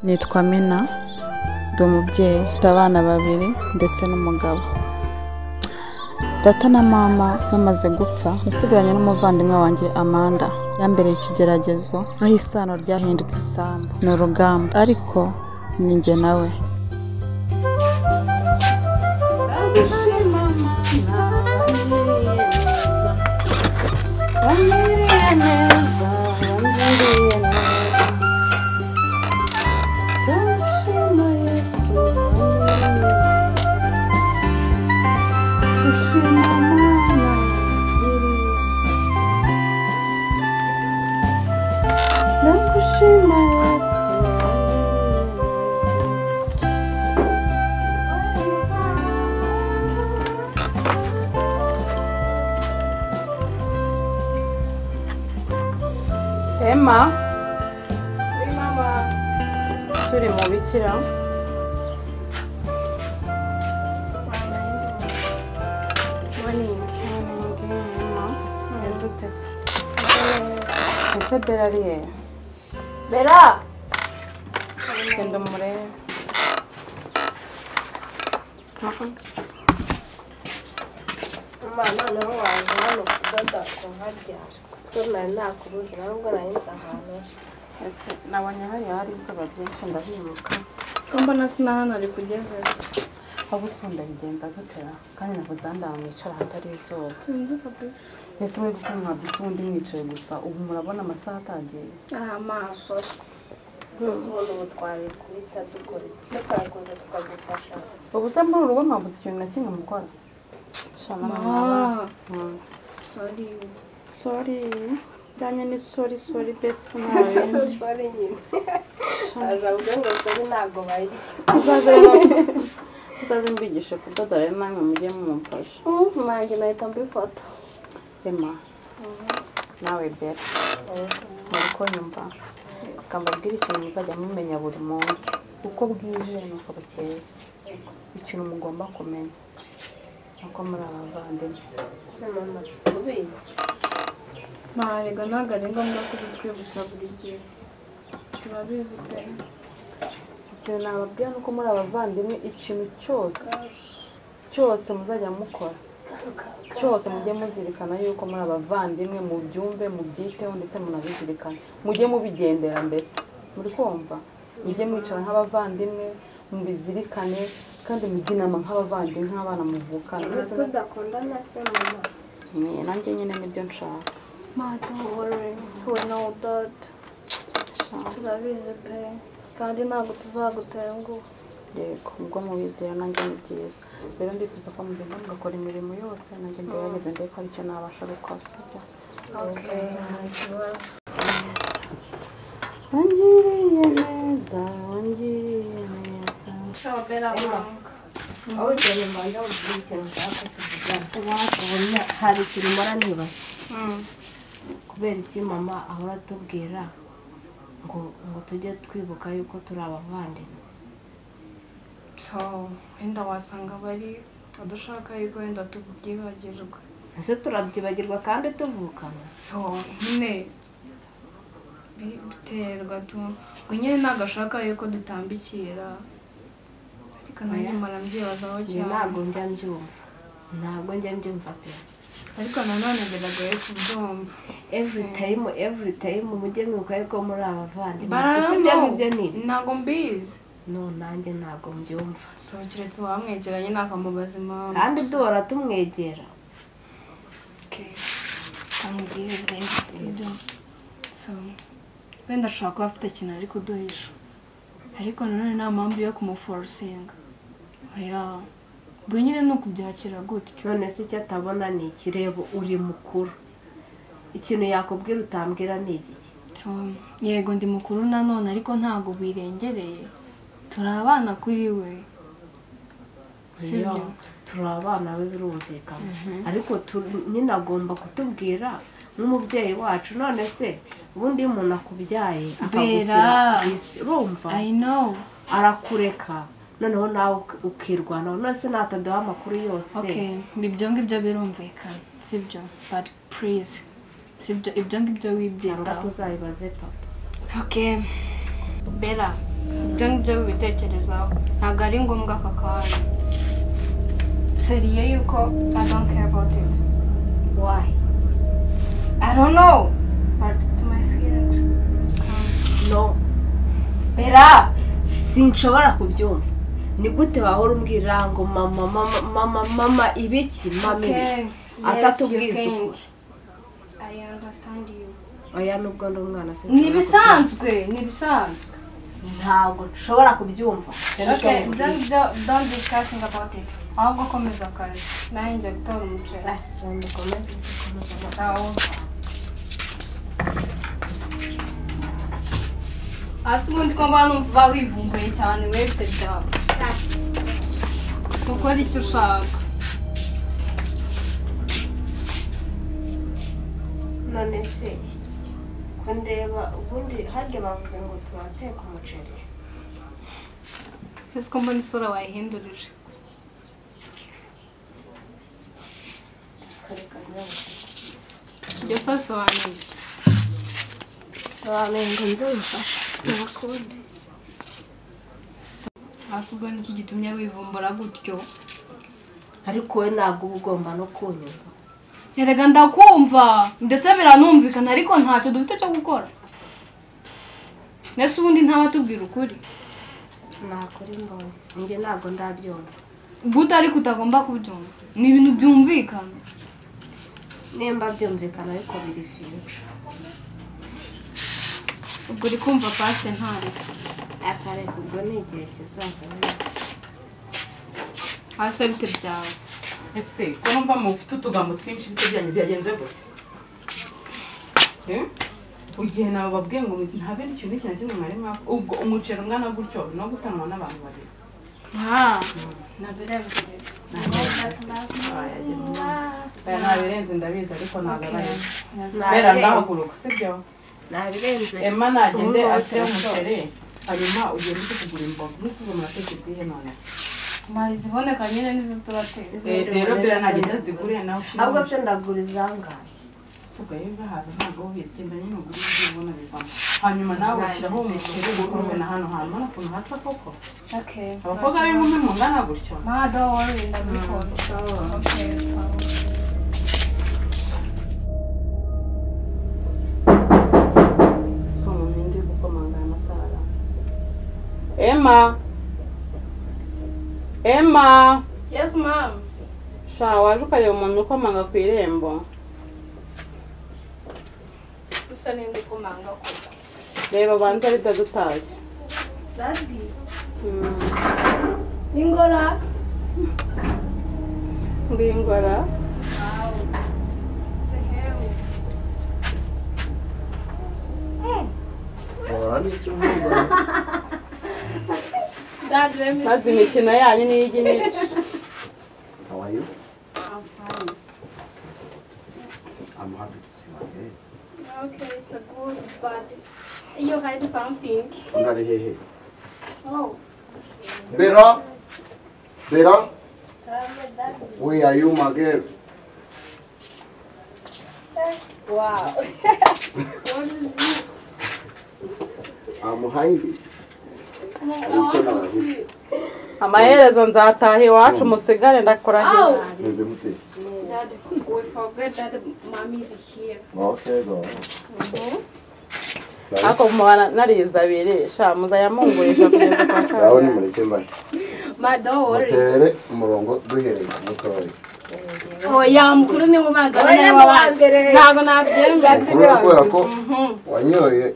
Nitwa Mina, ndi umubyeyi, mfite abana babiri ndetse n'umugabo. Data na mama bamaze gupfa, nasigaranye n'umuvandimwe wanjye Amanda. Yambereye ikigeragezo, aho isano ryahindutse isambu. Ni urugamba, ariko ni njye nawe. Emma, oui mama, turi mu bikira. Morning. Emma, meze ute se? Ese Bella ari he? Bella! Genda umurebe. Mama, noneho waje hano kudoda ku nkabyara. Gusa nari nakubuze, nubwo nari nzi ahantu uri. Ese nabonye hariya hari izuba ryinshi ndahimuka. Ko mbona sina hano rikugeze. Aho se ndabigenza gutera kandi nabuze ahandi hantu nicara hatari izuba. Sinzi kabisa. Ese muri gukora nka ubundi mwicaye gusa, ubu murabona amasaha atagiye. Ah, amaso. Gusa ubundi ubu twari guhita dukora iki? Se twarakuza tukagufasha. Ubu se muri uru rugo mwabuze ikintu na kimwe mukora? Ma. Sorry. Sorry. Danye ni sorry sorry bese nawe. Sorry nyine. Aje ngo sorry ntago bayirya. Uzaze mbigishe kudoda rero namwe mujye mumfasha. Nanjye nahita mbifata. Emma. Nawe Bella. Muri ko nyumva. Kambabwira ikintu muzajya mumenya buri munsi. Uko bwije nuko bukeye. Ikintu mugomba kumenya. Nuko muri abavandimwe. Se mama ubizi. Marega ntabwo ari ngombwa kubitwibutsa buri gihe. Turabizi pe. Ikintu nababwira nuko muri abavandimwe ikintu cyose cyose muzajya mukora cyose mujye muzirikana yuko muri abavandimwe, mubyumve, mubyiteho ndetse munabizirikane, mujye mubigendera mbese muri kumva, mujye mwicara nk'abavandimwe mubizirikane kandi mujye inama nk'abavandimwe nk'abana muvukana. Tudakundana se mama? Nanjye nyine nibyo nshaka. Ma, don't worry, we know that. Turabizi pe. Kandi ntabwo tuzagutenguha. Yego, ubwo mubizi rero nanjye ni byiza. Rero ndifuza ko mugenda mugakora imirimo yose, nanjye ndagerageza ndebe ko hari icyo nabasha gukora, sibyo? Okay. Wangiriye neza, wangiriye neza. Sawa Bella, aho ugeze mbanza ubwire ikintu nshaka tuvugana. Ubona hari ikintu mpora nibaza. Kubera iki mama ahora atubwira ngo tujye twibuka yuko turi abavandimwe? So, wenda wasanga bari adushaka yuko wenda tubyibagirwa. Ese turabyibagirwa kandi tuvukana? So, nyine biterwa tu ngo nyine ntabwo ashaka yuko dutambikira. Ariko nanjye mpora mbyibazaho cyane. Ntabwo njya mbyumva. Ntabwo njya mbyumva pe. Ariko nanone biragoye kubyumva. Every time mujye mwibuka yuko muri abavandimwe. Gusa ibyo ngibyo ni ibiki? Ntabwo mbizi. No, nanjye ntabwo mbyumva. So, keretse uwamwegera nyine akamubaza impamvu. Kandi duhora tumwegera. Okay. Amubwire rero, sibyo? So, wenda ashobora kuba afite ikintu ari kuduhisha. Ariko nanone nta mpamvu yo kumuforcinga. Oya. Ubwo nyine ni ukubyakira gutyo. None se icyo atabona ni ikirebo uri mukuru. Ikintu yakubwira utambwira ni igiki? So, yego ndi mukuru nanone ariko ntabwo birengereye. Turi abana kuri we. Sibyo? Turi abana be birumvikana. Ariko nyine agomba kutubwira nk'umubyeyi wacu. None se ubundi iyo umuntu akubyaye akagushyira ku isi, urumva? I know. Arakureka. Noneho nawe ukirwanaho. None se nataduha amakuru yose. Okay, ibyo ngibyo birumvikana. Sibyo? But please. Sibyo, ibyo ngibyo wibyitaho. Tuzabibaze papa. Okay. Bella. Ibyo ngibyo bitekerezaho ntabwo ari ngombwa aka kanya. Seriye yuko I don't care about it. Why? I don't know, but it's my feelings. No. Bera, sinshobora kubyumva. Ni gute wahora umbwira ngo mama mama mama mama ibiki mama ibiki atatubwiza ukuri? I understand you. Oya nubwo ndi umwana se. Ni bisanzwe, ni bisanzwe. Ntabwo nshobora kubyumva. Okay, don't discussing about it. Ahubwo komeza akazi. Nanjye njya gutora umuceri. Komeza. Sawa. Hasi ubundi ko mba numva wivumbuye cyane we bite byawe. Ukora icyo ushaka. None se ko ndeba ubundi harya bavuze ngo turateka umuceri. Ese ko mbona isura wayihindurije? Ibyo se bisobanuye iki? Bisobanuye ngo nze ngufashe. Ntakundi. Hasi ubwo niki gitumye wivumbura gutyo? Ariko we ntabwo uba ugomba no kunyumva. Erega ndakumva ndetse biranumvikana ariko ntacyo dufite cyo gukora. Nese ubundi ntabatubwira ukuri. Nakuri mbonye. Njye ntabwo ndabyumva. Gute ariko utagomba kubyumva? Ni ibintu byumvikana. Nimba byumvikana ariko biri future. Ubwo uri kumva past ntare. Akareka ubwo ni igihe kizaza. Hasi bite byawe? Ese ko numva mufite utugambo twinshi bite byanyu byagenze gute? Ugihe nabo babwiye ngo ntabe n'ikintu n'iki na kimwe mwari mwaka ubwo umuceri umwana gutyo no gutanwa n'abantu babiri. Nabirenze. Nabirenze ndabizi ariko ntabwo ari. Bera ndahaguruka sibyo? Nabirenze. Emma nagende ate umuceri hanyuma ugende ujye kugura imboga. Mwese murateka izihe none? Ziboneka nyine n'izo turateka. Rero Bera nagenda zigure nawe ushire. Ahubwo se ndagura izangahe? Sugaye bahaza ntabwo ubizi genda nyine ugure ibyo ubona bivamo. Hanyuma nawe ushyiraho umuceri ukorwe na hano hantu ubona ukuntu hasa koko. Okay. Abakobwa b'inkumi mungana gutyo. Ma don't worry ndabikora. Okay. So ndi gukomanga amasara. Emma. Emma. Yes ma'am. Sha waje ukareba umuntu ukomanga ku irembo. Gusa ninde ukomanga koko? Reba banza ari dutashye. Daddy. Ingora. Ngingora. Wow. Sehemu. Ora ni cyumuza. Dad, let me maze imikino yanyu ni iy'igi. How are you? I'm fine. I'm happy to see you again. Okay, it's a good, but you hide something. Ungari hehe. Oh. Bera? Bera? Where are you, my girl? Wow. What is this? I'm hiding. Amaherezo nzataha iwacu musigare ndakora he. Meze mute? Dad, we forget that mommy is here. Okay, go. Ako mwana nariza abiri sha muzayamungurisha kugeza kwa kabiri. Aho ni mureke mbaye. Ma don't worry. Mutere umurongo duhereye mutoya. Oya mukuru ni ubanza nawe wa mbere. Ntago nabyemera. Kubera ko wanyoye.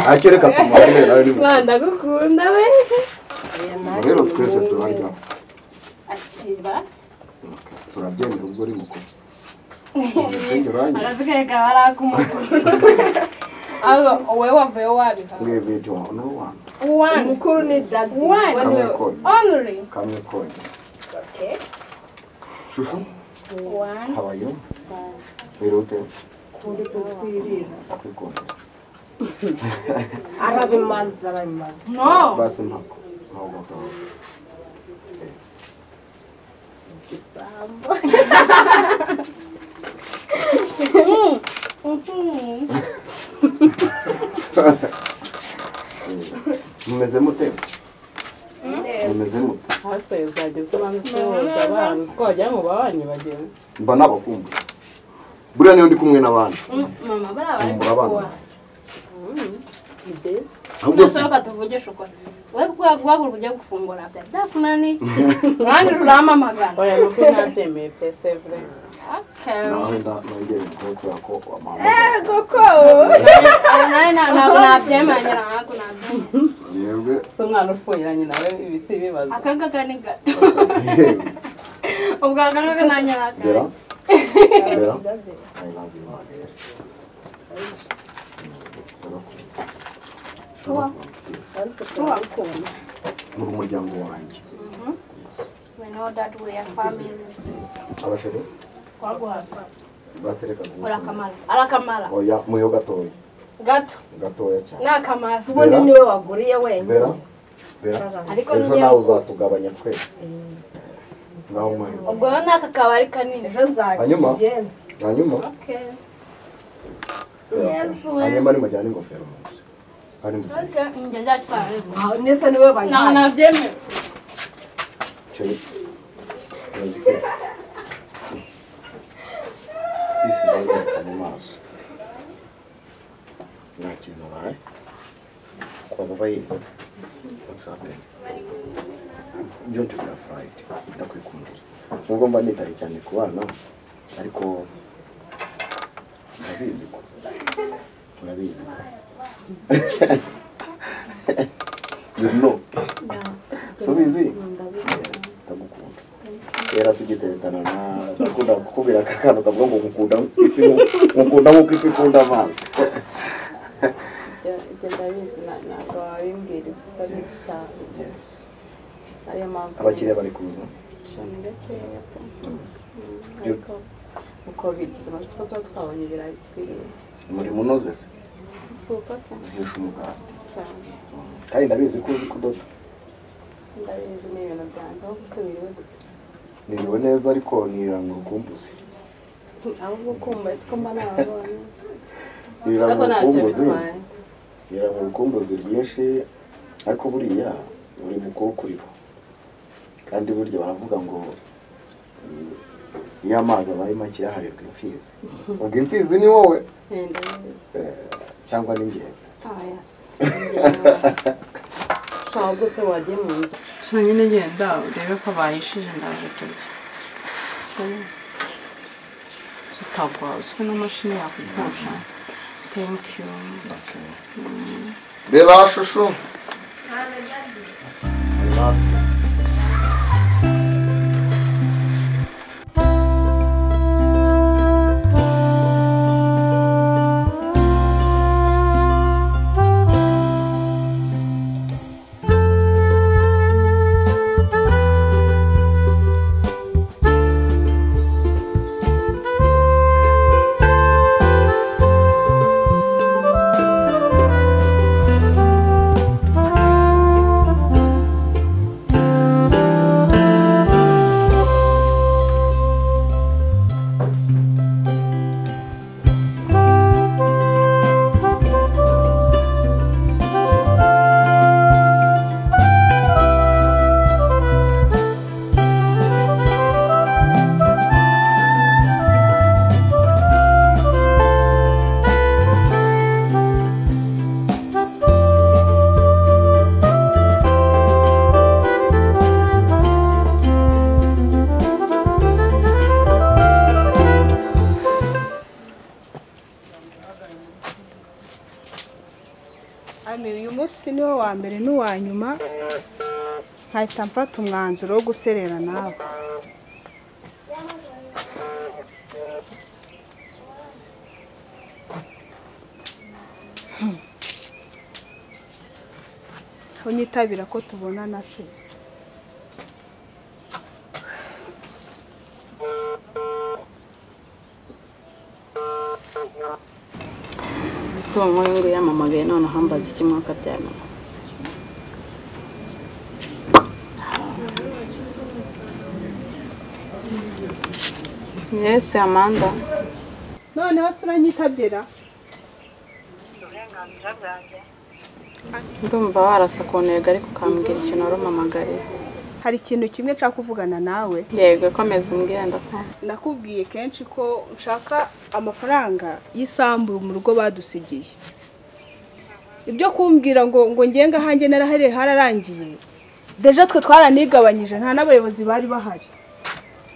Akireka tumuhane nawe ni mukuru. Rwanda gukunda we. Rero twese turarya. Akiba. Turabyemera ubwo uri mukuru. Arazigaye barakumukuru. Aho wewe wavuye wabiha. Give it one no one. One. Mukuru ni daddy. One. Only. Kamwe konyine. Okay. Shushu. One. How are you? Wirote. Arabimaze arabimaze. No. Basi mpako. Ntabwo tawo. Isambo. Mumeze mute? Mumeze mute? Hase uzageze ubanza usuhuza abana uzi ko wagira ngo babanyibagiwe. Mba nabakumbuye. Buriya niyo ndi kumwe n'abandi. Mama bariya bari gufuha. Ni byiza. Ahubwo se Reka tuvugishe ukuri. Wowe guhaguruka ujya gufungura byari byakunaniye. Urangije urampamagara. Oya ni ukuri ntabyemeye pe c'est vrai. Nawe nongeye kubera ko wampamagara. Ego ko. Nawe ntabwo nabyemera ntabwo nabyemera. Yewe. Si umwana ufuhiranye nawe ibi si ibibazo. Aka ngaka ni gato. Ubwo aka ngaka nanjye ni akanjye. Bera. Bera. I love you, my dear. Sure. Muri umuryango wanjye. We know that we are family. Abasheri? Basereka. Urakamara. Arakamara. Oya, muyo gatoya. Gato. Gatoya cyane. Nakamara. Ubundi niwe waguriye wenyine. Bera. Bera. Ariko ejo nawe uzatugabanya twese. Ngaho muhe. Ubwo naka kabari kanini. Ejo nzakigenza. Hanyuma. Okay. Yesu. Hanyuma ni mujyane ingofero mu nzu. Okay, njye nzatwara. Nese niwe bayihaye. Nabyemera. Chéri. Isi ndayiboneka mu maso. Nta kintu ubaye. Kwababaye. What's happening? Don't be afraid. Ndakwikundira. Nubwo mba nitaye cyane ku bana, ariko urabizi ko. Urabizi ko. You know. So busy. Ndagukunda. Kera tugiteretana na nakunda kukubwira akakano kavuga ngo ngukunda ifi ngukunda nkuko ifi ikunda amazi. Ibyo ndabizi ntabwo wabimbwiriza ndabizi cyane. Yes. Ariyo mpamvu abakiriya bari kuza. Cyane gakeya pe. Ariko uko bigize amatsiko tuba twabonye ibirayi bikwiriye. Umurimo unoze se? Super se. Uhesha umugati. Cyane. Kandi ndabizi ko uzi kudoda. Ndabizi ni ibintu byanjye ahubwo se wiriwe gute? Niriwe neza ariko niranga urukumbuzi. Ahubwo kumva siko mba nababonye. Niranga urukumbuzi. Niranga urukumbuzi rwinshi ariko buriya uri mukuru kuri bo. Kandi burya baravuga ngo iyo amazi abaye make yaharirwa imfizi. Ubwo imfizi ni wowe? Cyangwa ni njyewe? Ah yes. Ntabwo se wagiye mu nzu. So nyine genda urebe ko bayishije ndaje turya. Sutagwa uzwi n'amashini yakupfusha. Thank you. Okay. Bela shushu. I love you. Uyu munsi niwo wa mbere n'uwa nyuma nkahita mfata umwanzuro wo guserera nawe. Unyitabira ko tubonana se? So ngo yamamagaye none hambaza iki mwaka byamama. Yes, Amanda. Noneho se uranyitabyira? uburenganzira bwanjye. Ndumva warasa ku ntego ariko ukambwira ikintu warumpamagariye. Hari ikintu kimwe nshaka kuvugana nawe. Yego, komeza umbwire ndakumva. Nakubwiye kenshi ko nshaka amafaranga y'isambu mu rugo badusigiye. Ibyo kumbwira ngo ngenga hanjye narahariye hararangiye. Deja twe twaranigabanyije nta n'abayobozi bari bahari.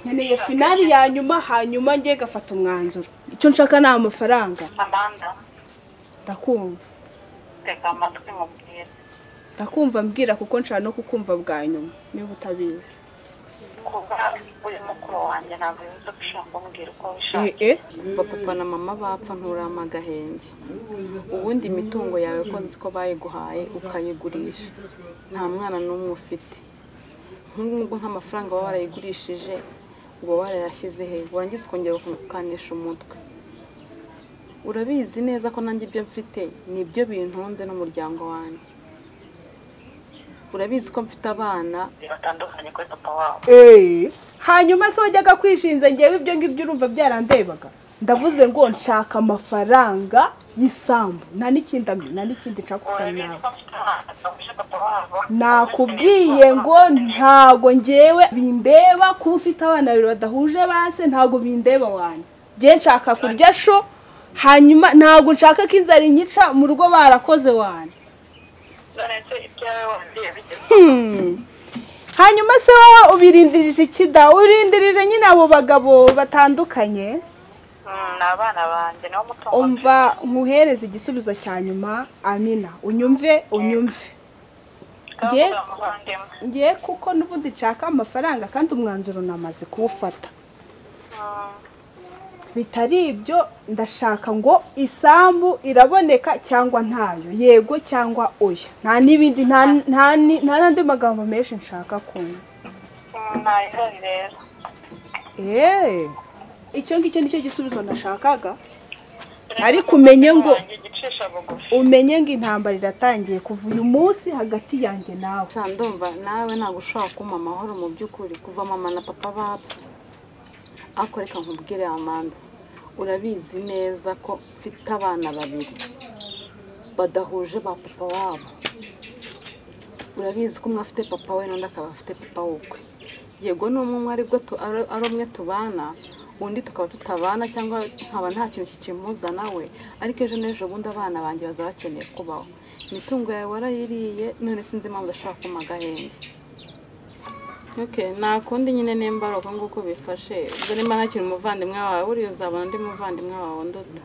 Nkeneye finali ya nyuma hanyuma ngiye gafata umwanzuro. Icyo nshaka ni amafaranga. Amanda, ndakumva. Tega amatwi nkubwire. Ndakumva mbwira kuko nshaka no kukumva bwa nyuma niba utabizi. Kuba uri mukuru wanjye ntabwo bivuze ko ushaka kumbwira uko wishakiye. Kuva papa na mama bapfa nturama agahenge. Ubundi imitungo yawe ko nzi ko bayiguhaye ukayigurisha. Nta mwana n'umwe ufite. Nk'ubwo nk'amafaranga baba barayigurishije uba warayashyize he? Warangiza ukongera ukanisha umutwe. Urabizi neza ko nanjye ibyo mfite nibyo bintunze n'umuryango wanjye. Urabizi ko mfite abana batandukanye kuri papa wabo. Hanyuma se wajyaga kwishinza ngewe ibyo ngibyo urumva byarandebaga. Ndavuze ngo nshaka amafaranga y'isambu nta n'ikindi nta n'ikindi nshaka kuvugana nawe. Nakubwiye ngo ntago ngewe bindeba kuba ufite abana babiri badahuje base ntago bindeba wanjye. Nge nshaka kurya sho hanyuma ntago nshaka ko inzara inyica mu rugo barakoze wanjye. Hanyuma se wowe ubirindirije ikida urindirije nyine abo bagabo batandukanye n'abana banjye niwo mutungo. Umva nkuhereze igisubizo cya nyuma Amina, unyumve unyumve. Ngiye kuko n'ubundi nshaka amafaranga kandi umwanzuro namaze kuwufata. Bitari ibyo ndashaka ngo isambu iraboneka cyangwa ntayo, yego cyangwa oya. Nta n'ibindi nta n'andi magambo menshi nshaka kumva. Ntayihari rero. Icyo ngicyo nicyo gisubizo nashakaga. Ariko umenye ngo intambara iratangiye kuva uyu munsi hagati yanjye nawe. Ndumva nawe ntabwo ushobora kumpa amahoro mu by'ukuri kuva mama na papa bapfa. Ariko reka nkubwire Amanda, urabizi neza ko mfite abana babiri badahuje ba papa wabo. Urabizi ko umwe afite papa we n'undi akaba afite papa w'ukwe. Yego ni umwe aribwo ari umwe tubana, undi tukaba tutabana cyangwa nkaba nta kintu kikimuza nawe, ariko ejo n'ejo bundi abana banjye bazaba bakeneye kubaho. Imitungo yawe warayiriye none sinzi impamvu udashaka kumpa agahenge. Okay, nta kundi nyine nimba ari uko nguko bifashe, ubwo nimba ntakiri umuvandimwe wawe buriya uzabona undi muvandimwe wawe nduta.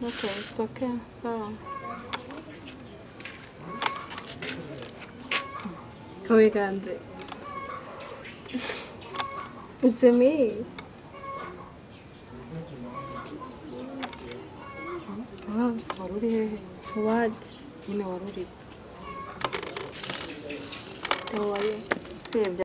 Okay, it's okay, sawa. Wiganze. It's me. Wari uri hehe? What? Nyine wari uri. How are you? Usibye